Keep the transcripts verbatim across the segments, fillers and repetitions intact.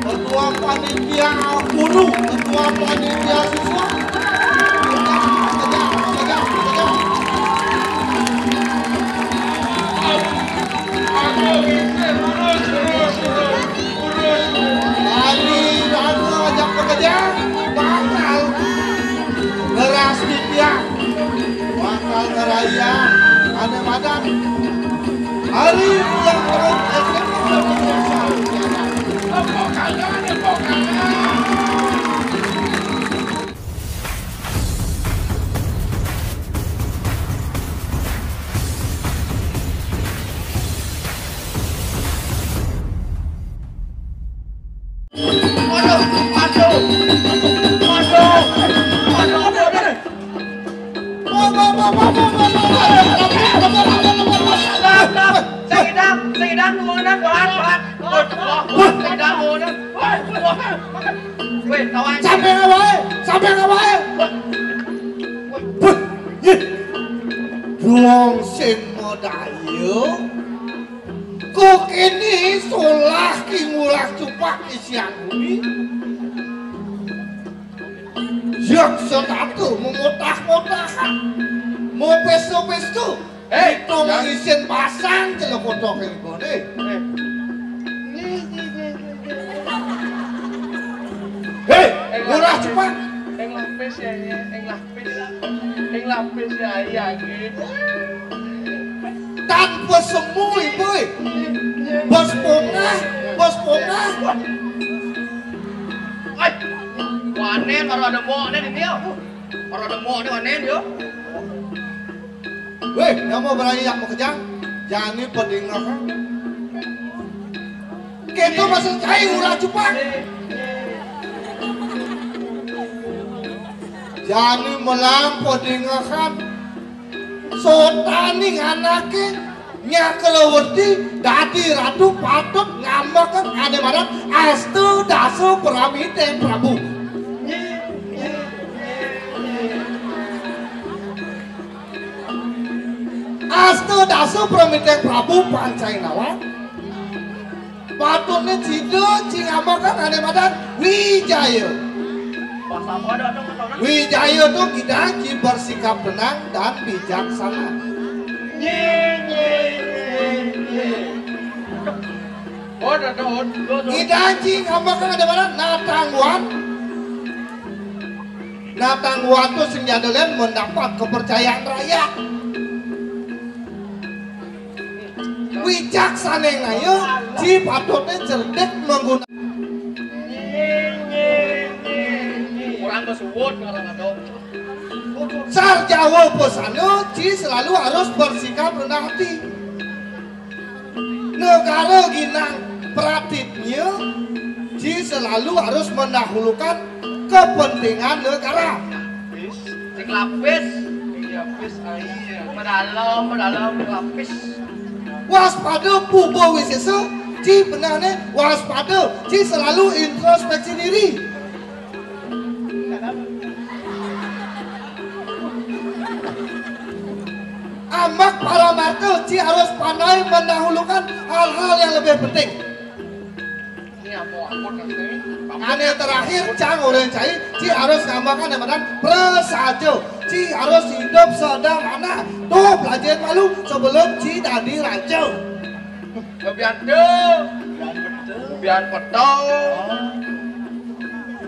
Ketua panitia guru, ketua panitia siswa. Kejar, kejar, kejar. Tadi aku ajak bekerja, batal. Beras titiang, batal ngeraya, aneh badan. Hari ulang tahun S M A Indonesia. Waduh, waduh, waduh, waduh, waduh, waduh. Stop, stop. Sing idang, sing idang, nurunan, pelan, pelan. Sing idang, nurunan. Wih, kawan. Sampai ngawae, sampai ngawae. Buh, yih. Wong sing modaya. Kok ini solah ki ngulah cupak isian bumi. Yang setatu memotah-motahan. Mau pesto-pesto. Hei, itu jangan. Ngisin pasang celok kotok ini, Bone. Hei. Hei, murah cepat. Yang lapis ya, ya. Yang lapis. Yang lapis ya, ya, gitu. Tanpa semu, Ibu. Bos pongah, bos pongah. Ai, wanen baru ada mokne di dia. Baru ada mokne wanen yo. Weh, nyamo berani yak makejang. Jani pedingehan. Kito masih cai ulah cupak. Jani melang pedingehan. Sotaning anake nyakalawerti dadi ratu patut ngambekan ane madan astu dasu pramite Prabu. Astu dasu pramite Prabu Pancai Nawang. Patutne sida ci ngambekan ane madan Wijaya. Wijaya tu kita ci bersikap tenang dan bijaksana. Kita ci ngambekan ane madan Natangwan. Natangwan tu sing jadelen mendapat kepercayaan rakyat. Wicaksane ngaya, ci patutne cerdik menggunakan. Kurang kesuwun kalau ngadep. Sar Jawa pesana, ci selalu harus bersikap rendah hati. Negara ginang pratitnya, ci selalu harus mendahulukan kepentingan negara. Sing lapis. Sing lapis, ah, iya. Pedalem, pedalem, sing lapis. Waspada puba wisesa, ci benehne waspada, ci selalu introspeksi diri. Ambek paramarta, ci harus pandai mendahulukan hal-hal yang lebih penting. Ane terakhir, cang orang cai, ci harus ngambekan yang madan prasaja. Ci harus hidup sederhana. Tuh, belajar malu sebelum ci dadi raja. Biar tuh. Biar betul.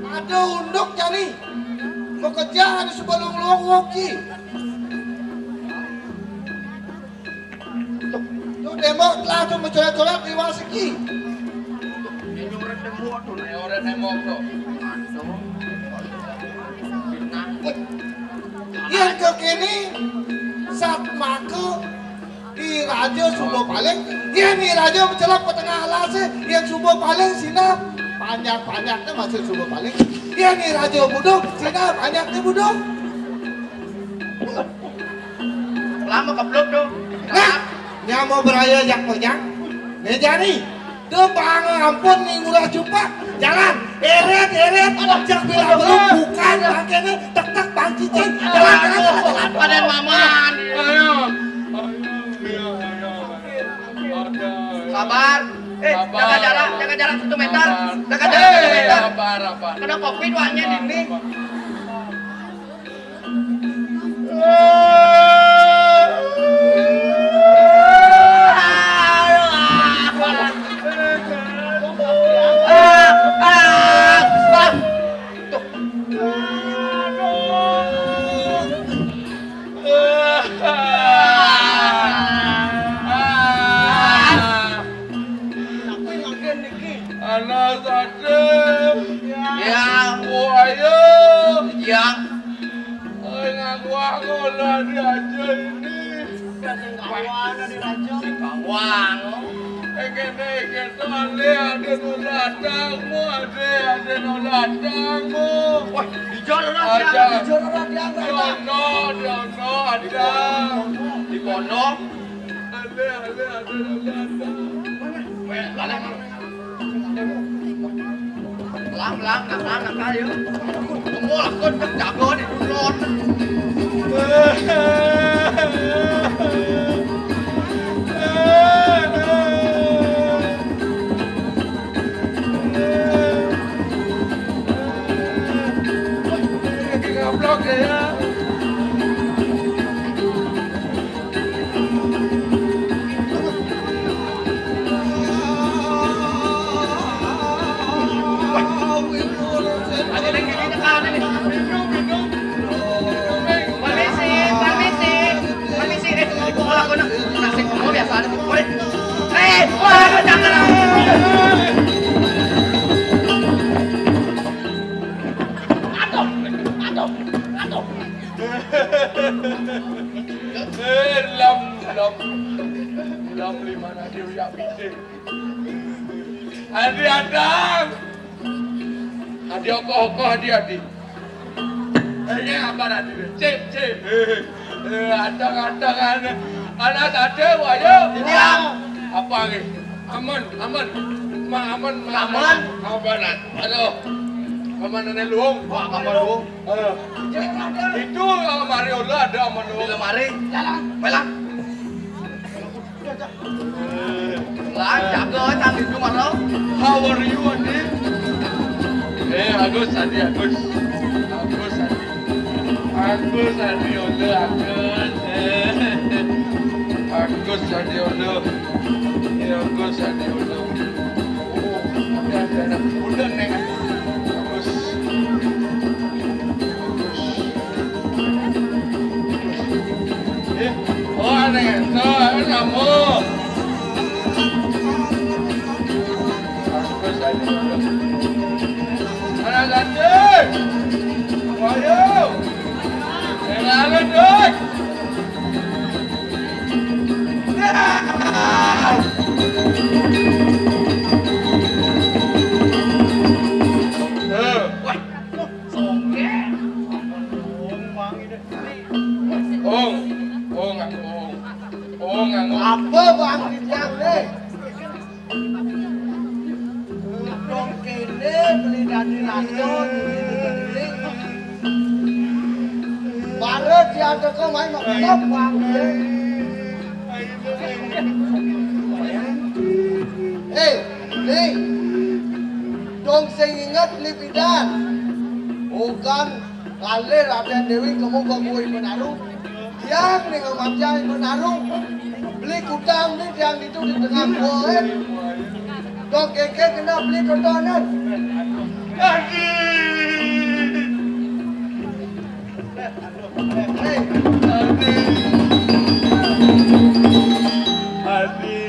Ada unduk jani. Mau kerja ada sebelum luang woki. Tuh, tembok telah tuh mencoret-coret liwat segi. Ini orang tembok tuh, nih orang tembok tuh. Yang kekini saat maka di raja suba paling, yang di raja mencelak ke tengah alas, yang suba paling sinap panjang-panjangnya masih suba paling, yang di raja budok sinap panjangnya budok. Lama keblok tuh. Nah, nyamo beraya jak mojang. Nih jani. Tuh bang ampun nih ulah cupak. Jalan. Eret, eret. Aduh, jak bilang belum bukan. Bangkene tek tek bang cicing. Jalan, jalan, jalan, jalan. Pada maman. Ayo. Ayo, ayo, ayo. Sabar. Eh, jaga jarak, jaga jarak satu meter. Jaga jarak satu meter. Sabar, sabar. Kena covid wanya dini. Anak sadep. Ya. Buaya. Ya. Ai, ngaku-ngaku lah diaja ini. Kawan. Eh, kene, kene, ale, ada nu datang, mu, ada, ada nu datang, mu. Wah, di jalan ada, ada. Di jalan ada, ada. Di ono, di ono, ada. Di kono. Ale, ale, ada nu datang. Weh, balik. Lam, lam, nakal, nakal, yuk. Tunggu, aku jago di dulur. Lagi ngablok ya. Permisi, permisi, permisi, eh, tunggu, aku nak nasi kamu biasa ada boleh. Eh, wah, jangan. Aduh, aduh, aduh. Eh, lam, lam. Lam lima nadi uyak pite. Adi adang. Adi okoh-okoh, adi, adi. Eh, ini apa tadi? Cip, cip. Eh, eh, adang, adang, adang. Anak sate, wayo. Iya. Apa lagi? Aman, aman. Ma, aman, ma, aman. Aman. Aman. Aduh. Aman, nenek luung. Wah, aman luung. Eh, itu lemari udah ada sama lu. Di lemari. Jalan. Pelang. Lah, jaga, jangan itu, Maro. How are you, Adi? Eh, Agus, Adi, Agus. Agus, Adi. Agus, Adi, udah, Agus. Eh. Agus, Adi, udah. Eh, Agus, Adi, udah. Oh, ada, ada, ada. Udah, Neng. Agus. Eh, oh, aneh. Tuh, aneh kamu. Agus, aneh. Anak cantik. Ayo. Yang lalu, Dut. Nah. Tuh. Wah. Songke. Ong, ong, ong. Ong, ong. Apa bang di tiang deh? Dong kene beli dadi raja, beli beli. Baru dia teko main makan bang deh. Eh, Ning, dong sing inget ni pidan. Bukan kali Raden Dewi kemu ke gua Ibu Naru. Yang ni ngamatian Ibu Naru. Beli kutang ni yang itu di tengah gua, eh. Dong keke kena beli tontonan. Jadi. Adi, Adi,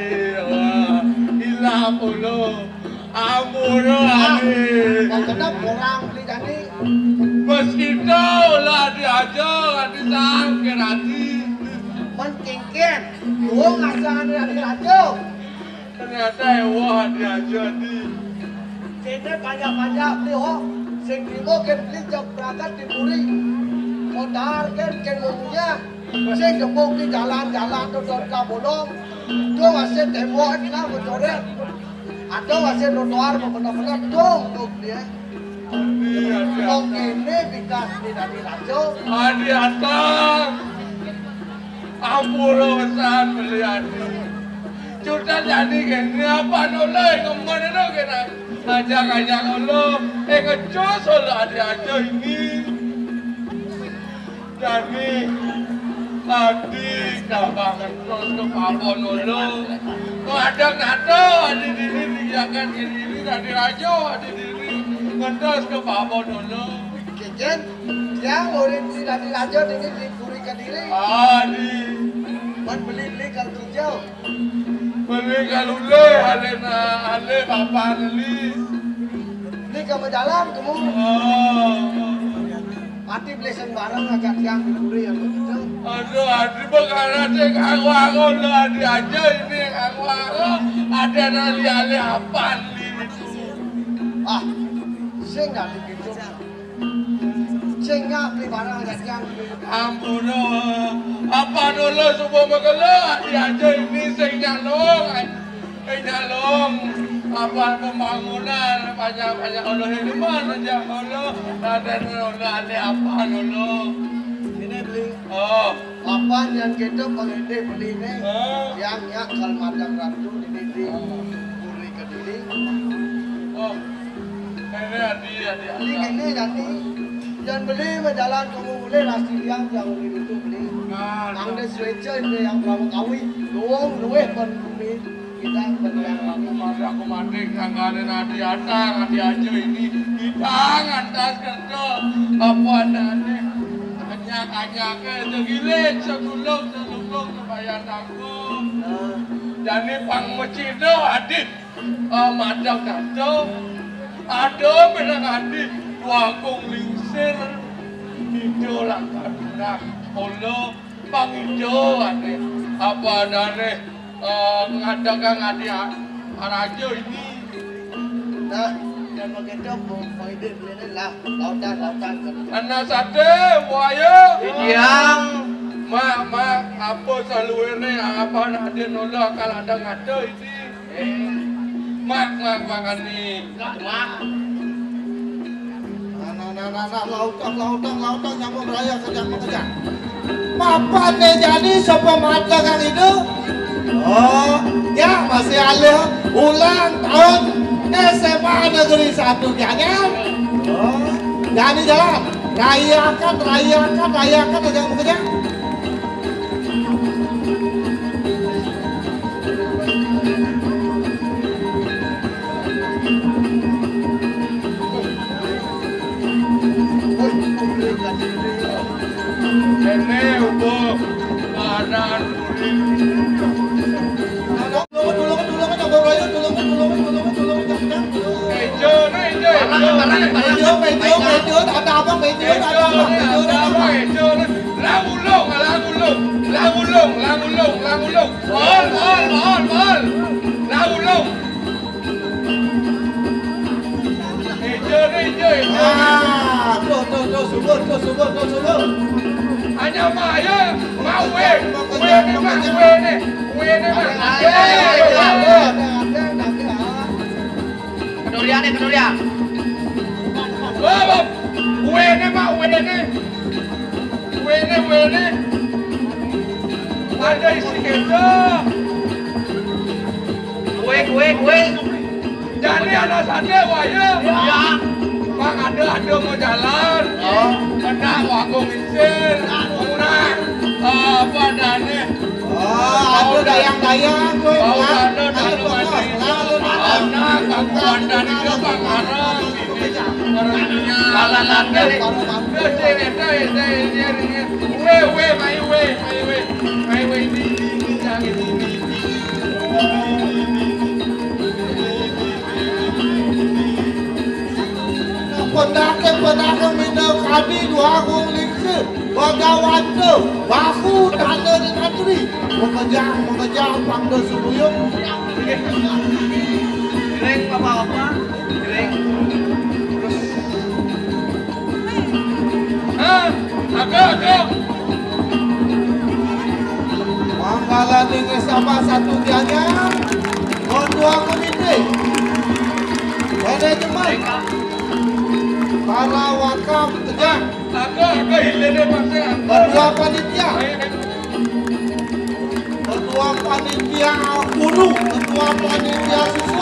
wah, ilang ulo, ampura, Adi. Kau kenapa orang beli tadi? Bos kita ulah diajar, Adi, sangkir, Adi. Men kengken, gua ngasah Adi, Adi, aja. Ternyata ewah diaja di. Kene panjak-panjak beli ho. Sing trimo ken beli jam berangkat di puri. Modar ken ken momunya. Sing jebok di jalan-jalan tuh don ka bolong. Tuh masih tembok lah mencoret. Atau masih trotoar benar-benar tuh tuh dia. Adi, Adi, Kong ini bikas di dari rajo. Adi, Atang. Ampura pisan beli Adi. Sultan jani kéné apa nolai kemana lo kéné? Ajak-ajak lo, eh, ngecos lo ada aja ini. Jani, adi, gampang ngecos ke pabon lo. Kok ada nato, ada diri, diakan diri, ada rajo, ada diri, ngecos ke pabon lo. Kéngkén, tiang urip di dadi raja dini di Puri Kediri. Adi. Ban beli-beli kal hijau. Beli kal ulé, alé na, alé bapa beli. Beli ka majalan kemu. Oh. Mati beli sembarang aja tiang di Puri yang begitu. Aduh, adi, perkara sing aku-aku lo, adi aja ini aku-aku. Ada nali alé apa beli itu? Ah, sing dadi gitu. Sing nyak beli barang jajan. Ampun, oh. Apa dulu semua makelo, adi aja ini sing nyalong, sing nyalong. Apa pembangunan, banyak-banyak Allah ini mana aja Allah. Ada dulu, ada apa dulu. Ini beli. Oh. Apa yang kita pengendé beli nih? Oh. Yang nyak kal madang ratu di dinding. Puri Kediri. Oh. Ini adi, adi, ini adi. Gini, Dani. Yang beli majalan kamu boleh lah, siang yang beli itu beli. Nah, Nang nah. Dé suéca ini yang berapa kawin. Luwung, luweh, ban bumi. Kita ban yang aku mati, aku mati, nganggane adi atas, adi aja ini. Kita ngantas kerja. Apa adanya. Banyak-banyaknya, segiling, segulung, selunglung, sebayar tanggung. Nah. Jani pang mecina, adit. Ah, madang dada. Ada menang adi, wagung lingsir. Ida langkah pinang. Kula pangida ane. Apa adane, eh, ngadakang adi a-, araja ini? Nah, yang begitu, Bu, pangida belinya lah. Lautan, lautan. Ana sate, buaya. Idiang. Mak, mak, apa saluene, apa adi nolak kalau ada ngada ini? Mak, mak, mak, ani. Mak. Nah, nah, nah, nah, nah, lautang, lautang, lautang, nyamuk raya, kejang, kejang. Mapan deh jadi sapa mata kang itu? Oh, ya masih alih ulang tahun S M A Negeri Satu Gianyar. Oh, jadi jalan. Rayakan, rayakan, rayakan, kejang, kejang. Ene ubo kanan kuning. Tulung, tulung, tulung, tulung, tulung, tulung, tulung, tulung, tulung, tulung. Ijo, ne, ijo, ijo, ne. Ijo, ijo, ijo, ada apa, ijo, ada apa, ijo, ada apa, ijo, ne. Langulung, langulung, langulung, langulung, langulung. Mol, mol, mol, mol. Langulung. Ijo ne, ijo, ijo ne. Ah, tuh, tuh, tuh, subur, tuh, subur, tuh, subur. Hanya mah, ayo, mau, weh. Weh ne, mah, weh ne. Weh ne, mah. Kedurian ne, kedurian. Weh, weh. Weh ne, mah, weh ne. Wene, wene. Ada isi keto. Kue, kue, kue. Jani ana sate, waya. Ya. Bang, ada, ada mau jalan. Oh. Kena wagung isin. Kena. Apa adanya? Oh, ada dayang-dayang, kue. Bau ada, ada, ada. Anak, aku ada di depan arah. Pendake-pendake mina kadi dua agung lingsir, badawanta, bahu tanda di natri, mengejang-mengejang pangda sumuyung. Ring apa-apa? Ring. Terus. Hah? Agak, agak. Manggala Negeri Sabah Satu Gianyar. Ketua Komite. Manajemen. Para wakaf tegak. Agak, agak, hilir dia pasal. Ketua panitia. Ketua panitia Unu, ketua panitia